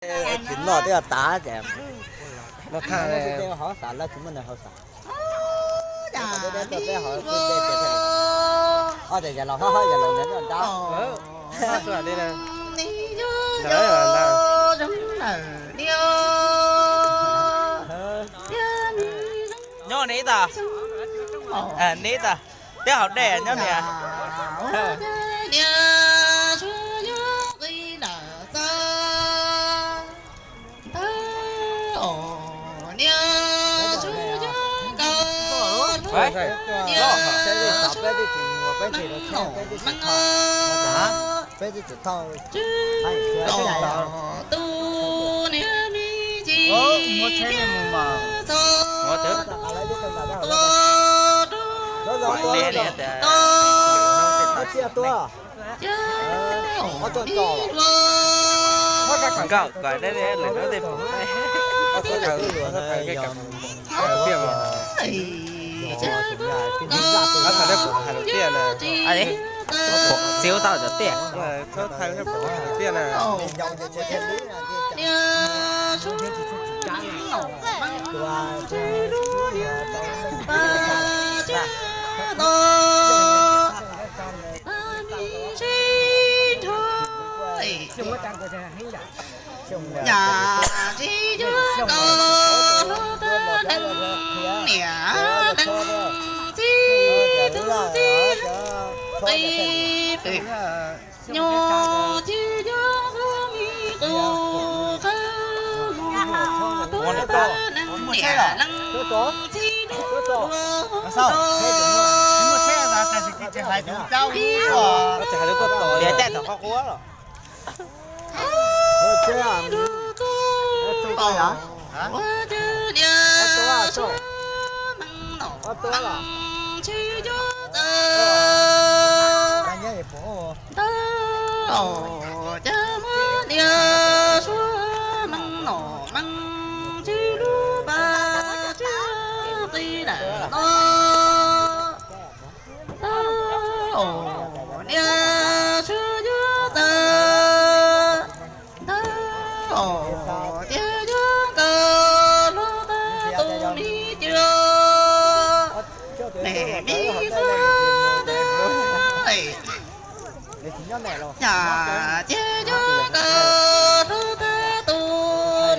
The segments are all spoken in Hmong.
Tsis noj twb yog tas ces. Noj tag. Hauv xav lawv tsis muaj nws hauv xav. Ob ces yog los ho ho yog los nrad nrad. Nyob ni tas, ni tas, twb haus dej nyob niam. Nkauj kom deb deb lwm hnub tej pom. Txiv ua tau cov tiaj. Yam tsis cuag koj hlub tag neeg niam neeg txiv tub txiv qis pem nyuag tsis cuag qub mi qus qawg mos tub tag neeg niam neeg txiv tub tub tub. Yam tsis cuag koj hlub tag tus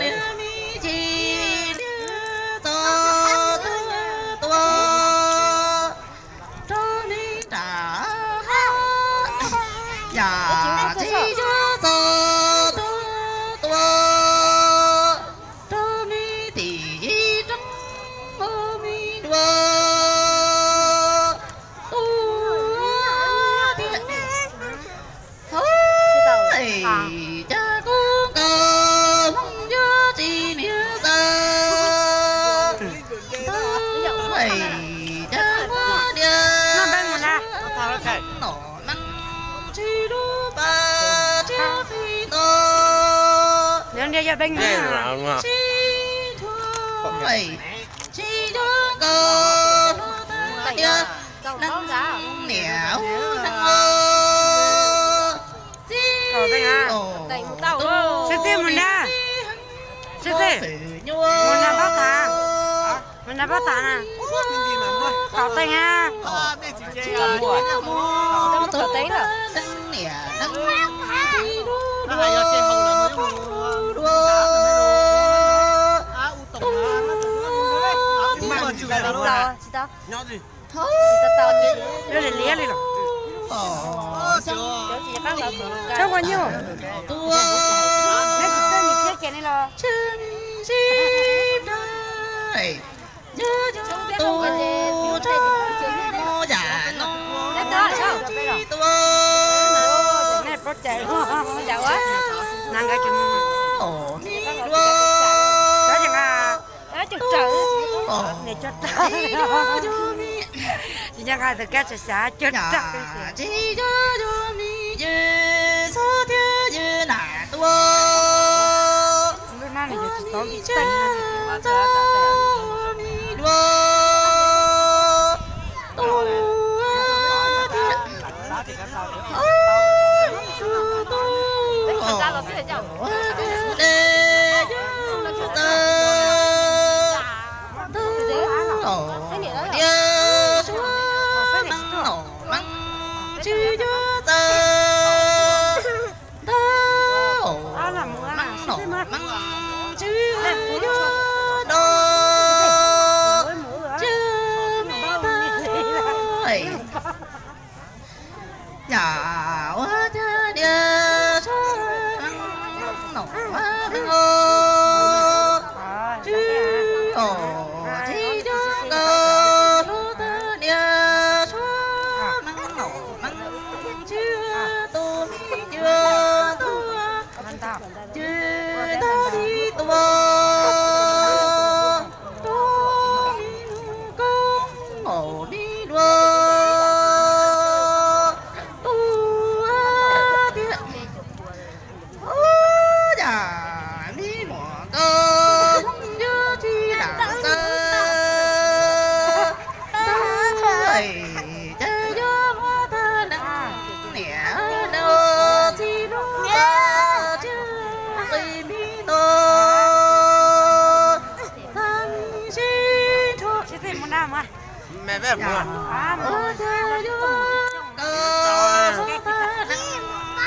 niam me ntsis, niam txo tuag tua rau me nram hav. Yam tsis cuag txo tuag tua rau me tim yim roob ua me dua. Ua tiag, cas kuv nkauj Hmoob yuav tsis niam txawj, cas kuv diav nom neej tsis lub pas tsis qi nto. Tsis cuag, tsis cuag koj hlub tag tiag, neeg niam ub neeg os. Txij os, tus txiv heev, txoj pwm nyuaj. Neeg niam neeg txiv lub pas tsis qi nto. Ua tiag, liab li los. Tsob ua nyuj, neb tsis txawj nim thiab ces nej los. Nej paub cai, na nkawd tsis mus. Cov yeej nqa, cov tsawg, niam cov tsawg, tsis nco nqa tus kab tsawg xyav cov tsawg. Lub hnab no yog tsis tau nti teej. nom meej tswv yuav do tswv me tag. Yam ua cas niam suav meej nom meej os, tswv os tsis coj nkawd hlub tag niam suav meej nom meej tswv tus me cuag tuag. Ces tag li tua rau me nus koob nkaus me dua tua tiag. Ub, yam me muam nkauj hlob yuav tsis lam txawj tag, cas yuav muab tag neeg niam neeg txiv hlub tag tsiaj nqis me nto tag me sib nrho.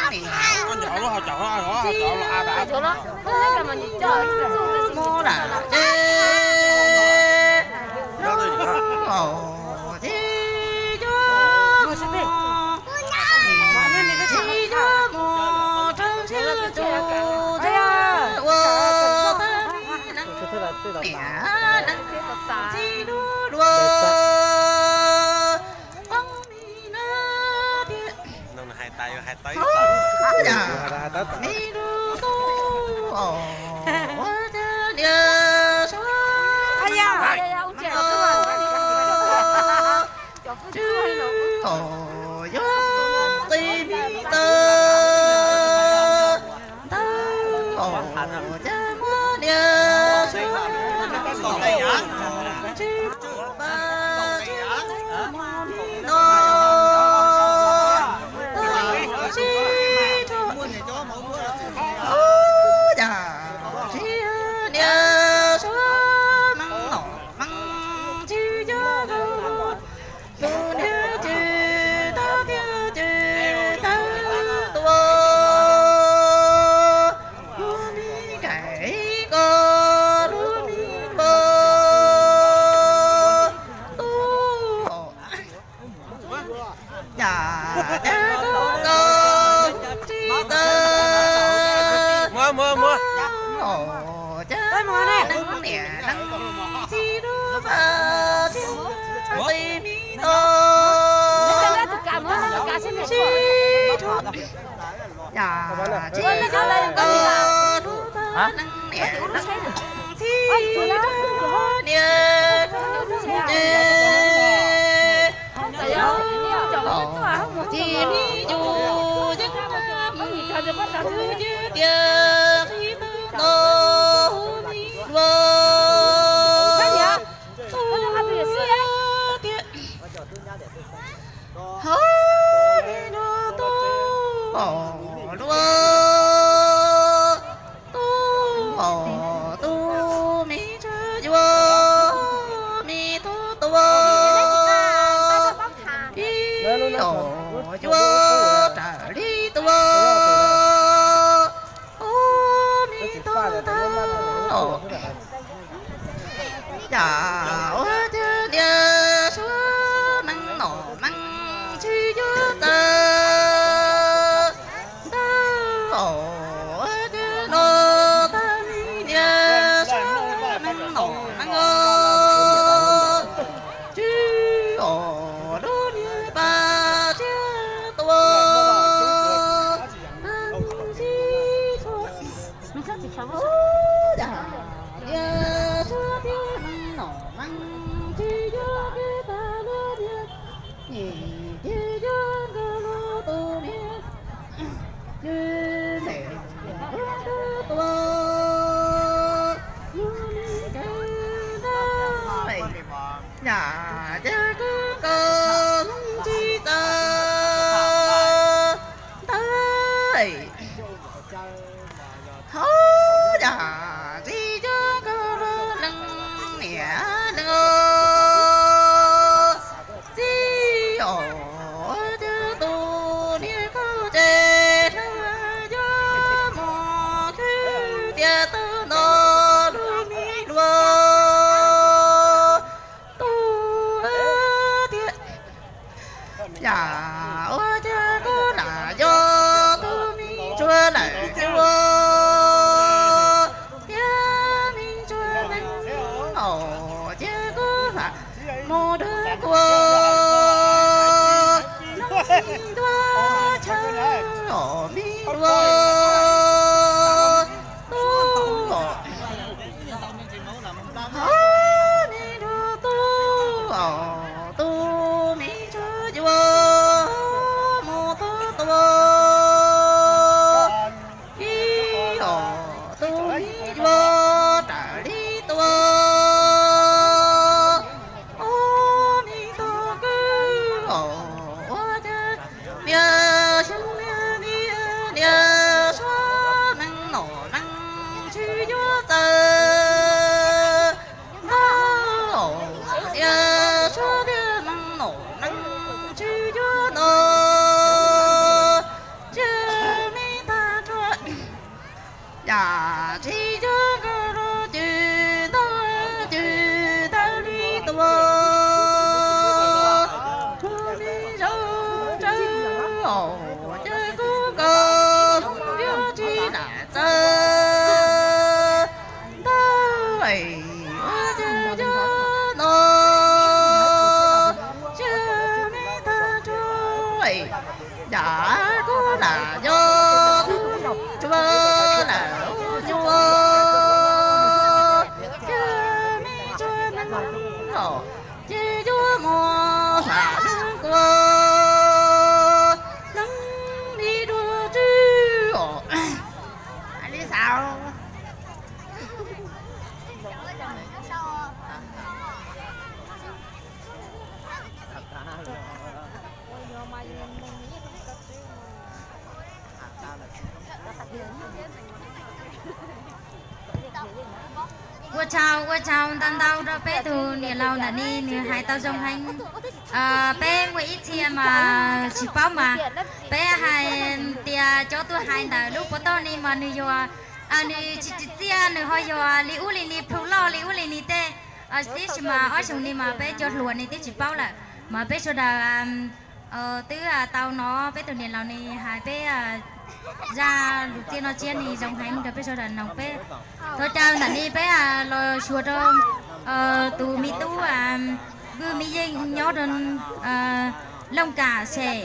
Yam ua cas yuav nkawd tag neeg niam txiv hlub mus lawm ces los ces yuav mus, ces yuav mus rau sab tus tsev ua tag neeg niam neeg txiv hlub dua qoob me na tiag. Yam me lub tub os, ua cas niam suav tswv os yuav nqis me ntawd ntawd os, cas muab niam suav tswv pas tswv mus li no tag sib rho. Ub, yam tsis yog niam suav meej nom meej tswv yuav nkawd tus niag tswv tag tiag ces tawg tua lub me kaim ko lub me npua tub os. Yam cas koj nkawd tsis txawj tag os, cas neeg niam neeg txiv hlub tag tsiaj nqis me nto tag sib rho. Yam tsis yog nkawd hlub tag neeg niam neeg txiv hlub niam ces ces me yus yeej mus khwv cia tias qhib tawg nto hu me dua tu tiag. Hauv me nus tub os luaj, tub os tub me ntshav yuav me tub tua, ib os yuav raws li tua, ub me tub tag os. Yam ua cas niam suav meej nom meej tswv yuav txawj ntawd os, ua cas no tag me niam suav meej nom meej os, tswv os lub niag pas tsiaj tua tag sib rho. Ub, yam niam suav thiab meej nom meej tswv yuav kawg tag lub niag, ces yuav nkawd lub tus niag, ces me tub tua yus me kawg ntag. Yam cas koj nkawd tsis txawj ntawd. Hauv yam tsis yog nkawd lub neej niam neeg txiv os, ces tus niag kauj tsev hlawv yuav mus khwv tias tub no lub me dua tub thiab. Yam ua cas kuv lam yog tus me ntsuag lawm cua thiab me ntsuag neeg os, ces kuv lam mus dua kua ntuj me dua chaw os, me dua tub os. Me dua tub os, tus me ntsuag yuav mus tub tua ib os, tus me yuav raws li tua. Ub, me tub kwv os, ua cas niaj xyoo niaj niaj niaj suav neeg nom neeg tsis yuav txawj ntag, niaj suav niaj neeg nom neeg tsis yuav no. Cia me tag nrho yam tsis yog nkauj los cwm ntau cwm tau li tua. Kuv me zaub tsawb os, ces kuv nkaus hoob yuav tsis lam txawj ntag, ua cas yog no. Cia me tag nrho yam kuv lam yog tus me ntsuag lawm ua nyuag, cia me ntsuag neeg os, ces yuav mus hla neeg kua neeg li dua tswb os. Li xav Ua tsaug, ua tsaug ntau ntau rau peb tus niam laus ntawm ni, nws hais tau zoo heev. Peb muaj ib txhia mas tsis paub mas peb hais tias cov tuaj hais ntawm lub puas toj ni mas nws yog, nws tsis tsim txiaj, nws ho yog li ub li ni plhu loj li ub li ni tej. Tiam sis mas ob xyoo ni mas peb cov hluas ni twb tsis paub lawm, mas peb sawv daws twb tau hnov peb tus niam laus ni hais peb zaj lus txiaj no tsiab ni zoo heev rau peb sawv daws mloog. Peb thov caw ntawm ni peb los xyuas rau tus me tub Vwj Me Yeej nyob rau Looj Kam Xes,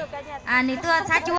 nws tuaj txhab cuab.